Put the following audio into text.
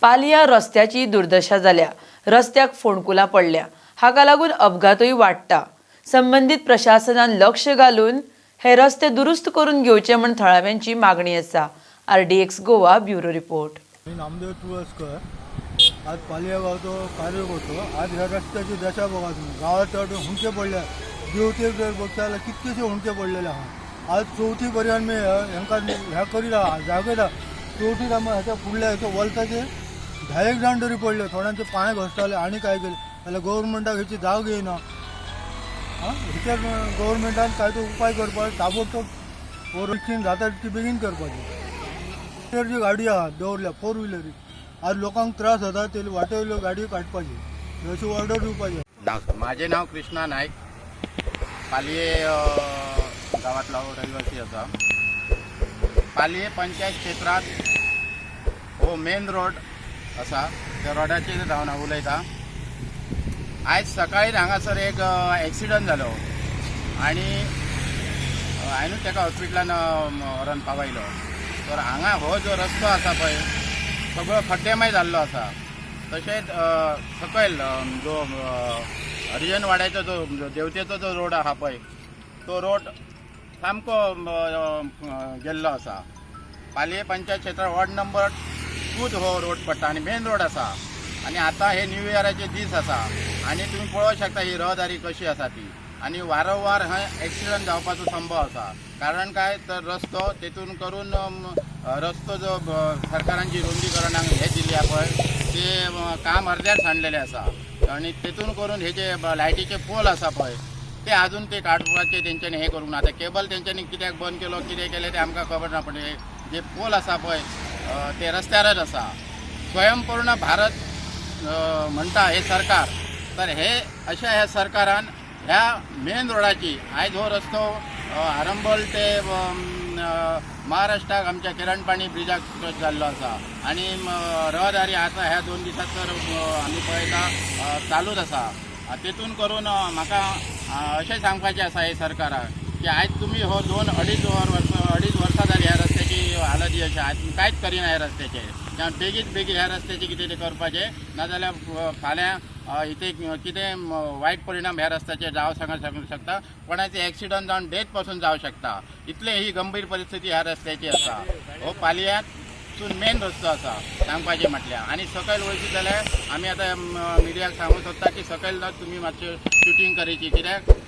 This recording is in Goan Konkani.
पालया रस्त्याची दुर्दशा जाल्या. रस्त्याक फोंडकुलां पडल्या. हाका लागून अपघातूय वाडटा. संबंदीत प्रशासनान लक्ष घालून हे रस्ते दुरुस्त करून घेवचे म्हूण थळाव्यांची मागणी आसा. RDX Goa, bureau report. मी नामदेव तुळसकर. आज पालया गावचो कार्यकर्तो. आज ह्या रस्त्याची दशा बघा तुम्ही. गावात चड हुंडके पडल्या. देवते जर बघता जाल्यार कितकेशे हुंडके पडलेले आहा. आज चवथी पर्यंत मी हेंका ह्या करीत आहा, जागयता. चवथीक आमी ह्याच्या फुडल्या हेच्या वलताचे 10 एक जाण तरी पडले. थोड्यांचे पांय घसताले आनी काय केले जाल्यार गव्हर्मेंटाक हेची जाग येयना. आं, हेचेर गव्हर्मेंटान काय तो उपाय करपाक ताबडतोब. बेगीन जाता तितकी बेगीन करपाची. जी गाडी आहा दवरल्या फोर व्हिलरी, आज लोकांक त्रास जाता. ते वाटेवयल्यो गाडयो काडपाची अशी ऑर्डर दिवपाची. माझे नाव कृष्णा नाईक. पालये गावातलो हांव रहिवासी आसा. पालये पंचायत क्षेत्रांत हो मेन रोड आसा, त्या रोडाचेर हांव हांव उलयतां. आयज सकाळी हांगासर एक एक्सिडंट जालो आनी हांवें ताका हॉस्पिटलान व्हरोन पावयलो. तर हांगा हो जो रस्तो आसा पळय, सगळो खड्डेमय जाल्लो आसा. तशेंच सकयल जो हरिजनवाड्याचो जो देवतेचो जो रोड आहा पळय, तो रोड सामको गेल्लो आसा. पालये पंचायत क्षेत्रात वॉर्ड नंबर 2 हो रोड पडटा आनी मेन रोड आसा. आनी आतां हे न्यू इयराचे दीस आसा आनी तुमी पळोवंक शकता ही रहदारी कशी आसा ती. आनी वारंवार हंय एक्सिडंट जावपाचो संभव आसा. कारण काय तर रस्तो तेतून करून रस्तो जो सरकारान जी रुंदीकरणाक हे दिली आहा पळय, ते काम अर्द्यार सांडलेले आसा. आनी तेतून करून हे जे लायटीचे पोल आसा पळय, ते अजून ते काडपाचे तेंच्यांनी हे करूंक ना. आतां केबल तेंच्यांनी कित्याक बंद केलो, कितें केलें तें आमकां खबर ना. पण हे जे पोल आसा पळय, ते रस्त्यारच आसा. स्वयंपूर्ण भारत म्हणटा हे सरकार, तर हे अशा ह्या सरकारान ह्या मेन रोडाची, आयज हो रस्तो आरंबोल ते महाराष्ट्राक आमच्या किरणपाणी ब्रिजाक टच जाल्लो आसा. आनी रहदारी आतां ह्या 2 दिसांत तर आमी पळयता चालूच आसा. तेतून करून म्हाका अशें सांगपाचें आसा हे सरकाराक की आयज तुमी हो दोन अडीच वर वर्स 2.5 वर्सां जाली ह्या रस्त्याची हालत ही अशी. आयज तुमी कांयच करिना ह्या रस्त्याचेर. त्या बेगीन बेगीन ह्या रस्त्याचें कितें तें करपाचें, नाजाल्यार फाल्यां इथे कितें वायट परिणाम ह्या रस्त्याचेर जावं सांग शकता. कोणाचे एक्सिडंट जावन डेथ पासून जावं शकता. इतले ही गंभीर परिस्थिती ह्या रस्त्याची आसा. हो पालयांतसून मेन रस्तो आसा सांगपाचें म्हटल्यार. आनी सकयल वयशी जाल्यार आमी आतां मिडियाक सांगूंक सोदता की सकयल तुमी मातशें शुटींग करची, कित्याक